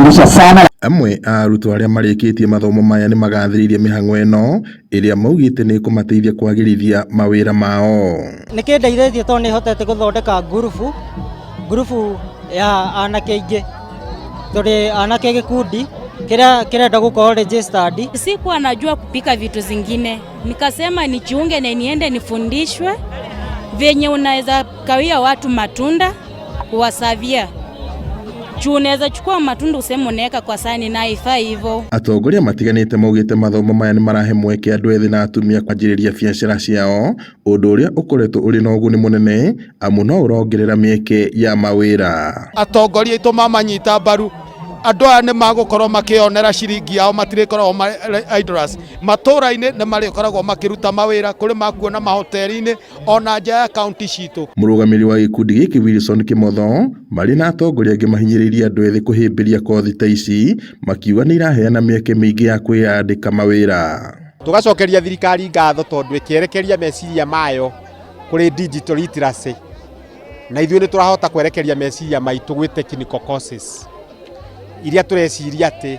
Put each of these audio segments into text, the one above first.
Imenifurahisha sana. Amwe a arutwo arĩa marĩkĩtie mathomo maya nĩmagathĩrĩirie mĩhang'o ĩno ĩrĩa maugĩte nĩ ĩkũmateithia kwagĩrithia mawĩra mao. Nĩ kĩndeithĩtie tondũ nĩ hotete gũthondeka ngurubu, ngurubu ya anake aingĩ. Tũrĩ anake gĩkundi kĩrĩa kĩrenda gũkorwo registered. Sikuwa najua kupika vitu zingine, nikasema nijiunge na niende nifundishwe venye unaweza kawia watu matunda kuwasavia juu unaweza chukua matunda useme unaweka kwa sahani na haifai hivyo. Atongoria matiganĩte maugĩte mathomo maya nĩ marahe mweke andũ ethĩ na atumia kwanjĩrĩria biacara ciao, ũndũ ũrĩa ũkoretwo ũrĩ na ũguni mũnene amu no ũrongerera mĩeke ya mawĩra. Atongoria aitũ mamanyita mbaru, andũ aya nĩ magũkorwo makĩonera ciringi yao, matirĩkoragwo idlers matũra-inĩ, nĩ marĩkoragwo makĩruta mawĩra kũrĩ makuona mahoteri-inĩ ona nja ya kaunti citũ. Mũrũgamĩrĩri wa gĩkundi gĩkĩ Wilson Kĩmotho marĩ na atongoria angĩ mahinyĩrĩirie andũ ethĩ kũhĩmbĩria kothi ta ici, makiuga nĩ iraheana mĩeke mĩingĩ ya kwĩyandĩka mawĩra. Tũgacokeria thirikari ngatho tondũ ĩkĩerekeria meciria mayo kũrĩ digital literacy, na ithuĩ nĩ tũrahota kwerekeria meciria maitũ gwĩ technical courses iria tũreciria atĩ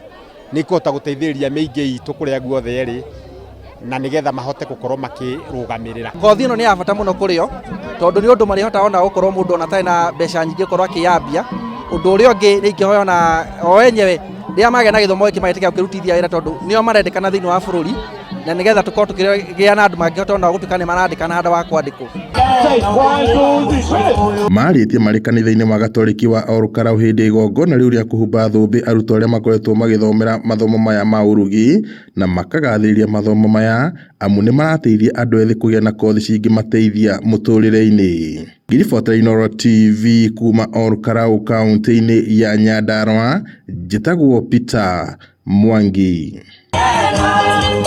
nĩ ikũhota gũteithĩrĩria mĩingĩ itũ kũrĩa guothe ĩrĩ, na nĩgetha mahote gũkorwo makĩrũgamĩrĩra. Kothi ĩno nĩ ya bata mũno kũrĩ o tondũ nĩ ũndũ marĩhotaga ona gũkorwo mũndũ ona atarĩ na mbeca nyingĩ gũkorwo akĩyambia. Ũndũ ũrĩa ũngĩ nĩ ingĩhoya ona o enyewe rĩrĩa magĩa na gĩthomo gĩkĩ magĩtĩkĩra gũkĩrutithia wĩra tondũ nĩo marendekana thĩinĩ wa bũrũri, na nĩgetha tũkorwo tũkĩgĩa na andũ mangĩhota ona gũtuĩka nĩ marandĩkana handũ wa kwandĩkwo. Marĩtie marĩ kanitha-inĩ wa Gatoreki wa Olkalau hĩndĩ ya igongona rĩu rĩa kũhumba thũmbĩ arutwo arĩa makoretwo magĩthomera mathomo maya ma ũrugi, na makagathĩrĩria mathomo maya amu nĩ marateithia andũ ethĩ kũgĩa na kothi cingĩmateithia mũtũrĩre-inĩ. Ngĩribotera Inooro TV kuma Olkalau kaunti-inĩ ya Nyandarua, njĩtagwo Peter Mwangi.